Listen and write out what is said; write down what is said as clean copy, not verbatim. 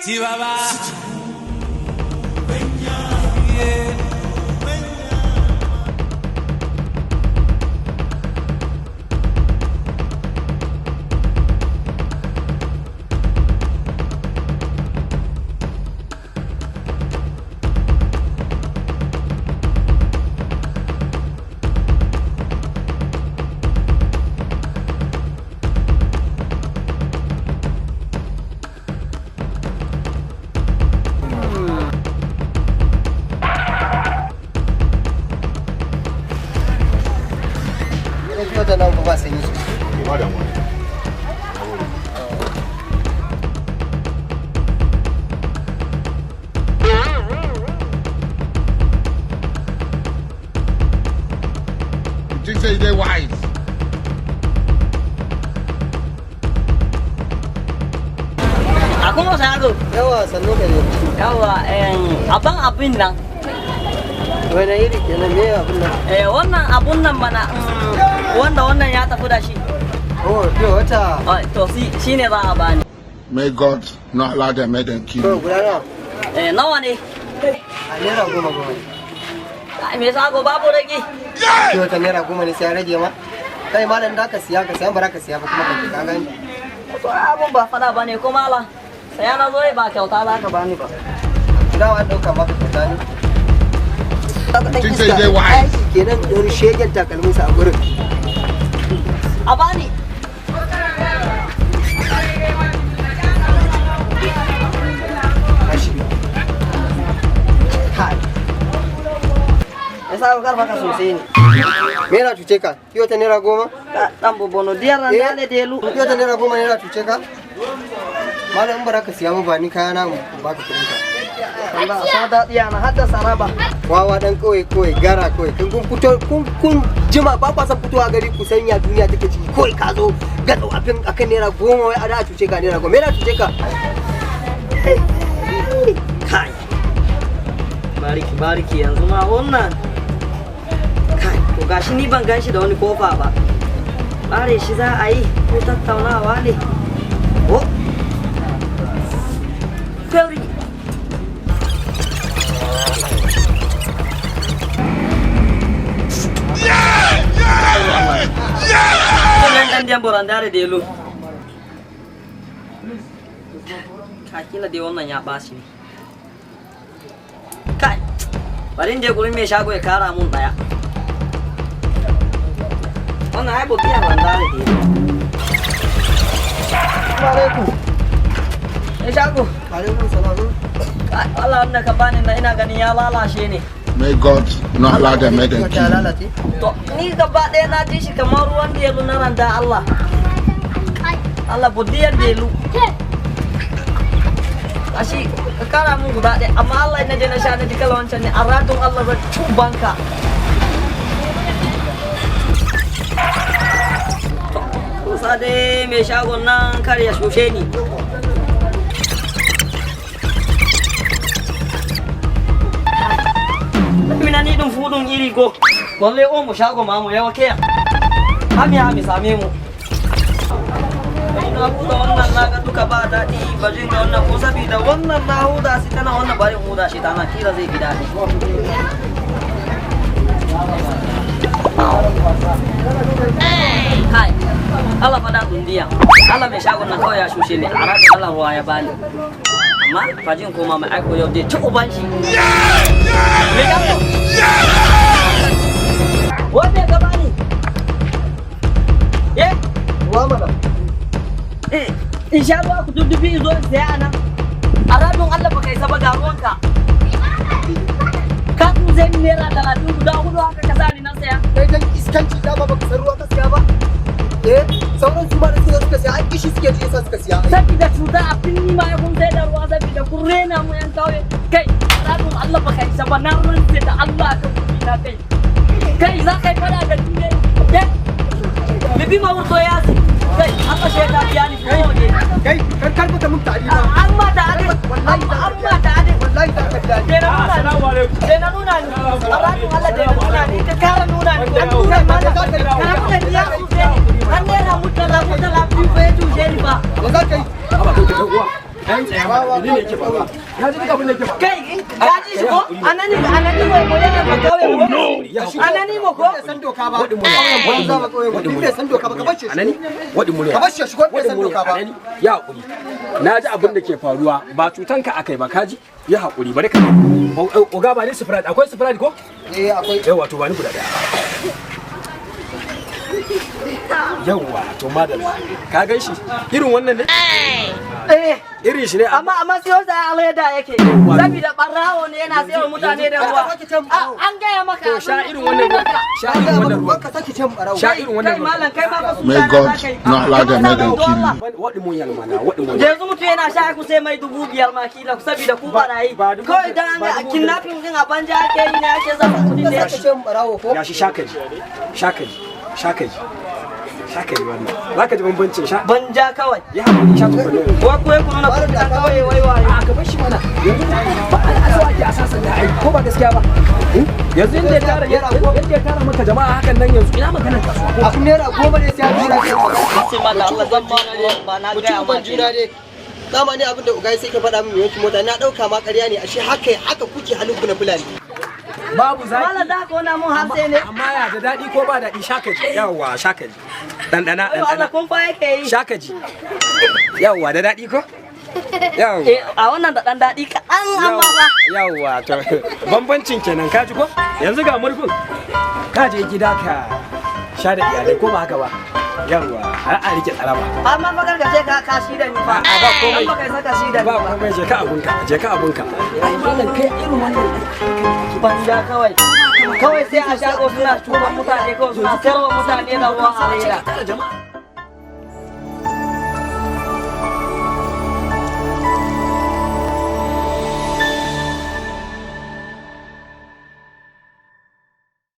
Chihuahua. Wata nan ba sanyi sosai. Ba damuwa. You think say you dey wise? A kuma shago. Yawa, sannu ka ne. Yawa, abin abin nan. Wani iri kenan? Me abin nan? Eh, wannan abun nan mana, wanda wannan ya tafi da shi. Oh, fiye wata. Oh, to shi ne za a bani. May God not allow them make them kill To, you. guda nawa? Eh, nawa ne? A ₦10-10 ne. Ai, me shago, babu rage? Fiye wata ₦10 ne, sai ya rage ma. Kai malam, da ka siya ka siya, ba za ka siya ba kuma ka ka gani. To, abun ba fada bane ko malam. Saya na zo ba kyauta za ka bani ba. Dawa an ɗauka maka kyauta ne. You think say you dey wise? Aiki kenan da wani shegen takalminsa a gurin. A bani. Kashi. Kai. Me shago, karfa ka sosai ne. Me yana cuce ka? Fiye wata ₦10? Dan bobono diyar ran Eh? dale delu. Fiye wata ₦10 ne yana cuce ka? Malam, in ba za ka siya ba, ba ni kaya na mu baka kuɗin ka. Allah sa daɗi yana hadda saraba. Wawa dan kawai kawai gara kawai kun kun fito kun kun jima ba kwa san fitowa gari ku sanya duniya take ciki. Kawai ka zo ga abin akan ₦10, wai a da a cuce ka ₦10. Me na cuce ka? Kai. Bariki bariki yanzu ma wannan. Kai, to gashi ni ban ganshi da wani kofa ba. Bare shi za a yi ko tattaunawa ne? Oh. Ferry. Wannan dan diyan borandare da yelo. Kakila dai wannan ya ɓaci ne. Kai, bari in je gurin mai shago ya kara mun ɗaya. Wannan ai bokiya bandare da yelo. Alaikum. Mai shago. Alaikum salam. Kai, Allah, wannan ka bani na ina ganin ya lalace ne. May God not allow them make them Wata kill you. lalace. To, ni gaba ɗaya na ji shi kamar ruwan delu na randa Allah. Allah, budiyar delu. Gashi ka kara mun guda ɗaya, amma Allah, na je na sha na ji kala wancan ne a radon Allah zan cubanka. To, kusa dai mai shagon nan kar ya shushe ni. Mina ni ɗum fu ɗum iri go. Walle o mo shago ma mo yawa keya. Hami hami same mu. Na huda wannan na ga duka ba daɗi, ba jin ga wannan ko sabida wannan na huda shi tana wannan, bari in huda shi tana kila zai fi daɗi. Kai, Allah faɗa dundiya. Allah, mai shagon nan kawai ya shushe ni, a ranar Allah ruwa ya bani. Amma fajin koma mai aiko yau dai ci uban shi. Mai shago. Wanda ya bani? Eh? Ruwa mana. Eh, in sha ruwa ku duddufi in zo in saya a nan. A rabin Allah baka isa ba, ga ruwanka. Ka tuze ni ₦30 guda hudu haka ka sa ni na saya. Kai dan iskanci, dama baka san ruwa ka siya ba. Eh, sauran su ma da suka suka siya ai kishi suke ji yasa suka siya ai. Sabida cuta a finni ma ya kun sai da ruwa sabida kun rena mu yan kauye. Kai, rabin Allah baka isa ba, na rantse da Allah akan kuɗi na kai. Kai, za ka yi fada da ni ne? Eh? Bibi ma wurto ya si. Kai, Allah shaida biya ni ko ne. Kai, kar kar baka mun tari ba. Amma da adai, Wallahi za ka amma biya. da adai. Wallahi za ka biya ni. Daina nuna ni. Daina nuna ni. Arabin Allah, daina nuna ni. Ka kara nuna ni. An nuna mana. Ka nuna ni ya cuce ni. Har naira mutala mutala biyu fa ya cuce ni ba. Me za ka yi? Haba kai, dan uwa. Dan tsaya mana, menene yake faruwa? Ka ji duk abin da yake faruwa. Kai, ka ji shi ko? Anani, anani mo mo yana ba kauye ko? Anani mo ko? Bai san doka ba. Banza ba kauye mutum bai san doka ba, ka bace shi. Anani, waɗin murya. Ka bace shi ko bai Waɗin san murya, doka ba. Anani, ya haƙuri. Na ji abin da ke faruwa, ba cutan ka akai ba, ka ji? Ya haƙuri, bari ka. Oga, ba ni Sprite, akwai Sprite ko? Eh, akwai. Yawa, to ba ni guda daya. Yawa, to madalla. Ka gan shi? Irin wannan ne? Eh. Irin shi ne. Amma siyo sa a leda yake. Saboda barawo ne yana sayarwa mutane da ruwa. Ka sake can barawo. An gaya maka. To sha irin wannan ruwan. Sha irin wannan ruwan. Ka sake can barawo. Sha irin wannan Kai ruwan. malam, kai ma fa su May God not allow them make them kill you. Waɗin mun yalma na, waɗin mun. Yanzu mutum yana sha ku sai mai 5,000 ma kila saboda ku barayi. Ba dubu Kawai dan an ba ga dubu kidnapping din a banja ake yi ne ake zama kuɗi Ka ne. sake can barawo ko? Gashi, sha kaji. Sha kaji. Sha kaji. Sha kaji wannan. Za ka ji bambancin sha. Banja kawai. Ya haƙuri, sha tukunna. Wai ku ku nuna kuɗi dan kawai wai wayo. A ka bar shi mana. Yanzu ba a so ake a sasanta ai, ko ba gaskiya ba? Yanzu inda ya tara maka jama'a hakan nan, yanzu ina maganar kasuwa ko? Abin ₦10 ne sai ya jura. Sai ma da Allah zan ma ba na Mutum gaya ma ban juna dai. Dama ne abin da ugai sai ka faɗa min mai wankin mota, na ɗauka ma ƙarya ne, ashe haka haka kuke halin ku na Fulani. Babu zaki. Malam, da ka wani mun hatse ne. Amma ya da daɗi ko ba daɗi? Sha kaji. Yawwa, sha kaji. Ɗanɗana, Ayo Allah, ɗanɗana. kun fa yake yi. Sha kaji. Yawwa, da daɗi ko? Yawwa. Eh, a wannan da ɗan daɗi kaɗan amma fa. Yawwa, to bambancin kenan, ka ji ko? Yanzu ga murfin. Ka je gida ka sha da iyalai, ko ba haka ba? Yawwa, har a rike tsaraba. Amma fa karka ce ka kashi da ni fa. A'a, ba komai. An baka isa kashi da ni Ba ba. komai, je ka abunka, je ka abunka. Ai malam, kai irin wannan Banza kawai. Kawai sai a shago suna tuba mutane, kawai suna sayarwa mutane da ruwa a leda. tara jama'a.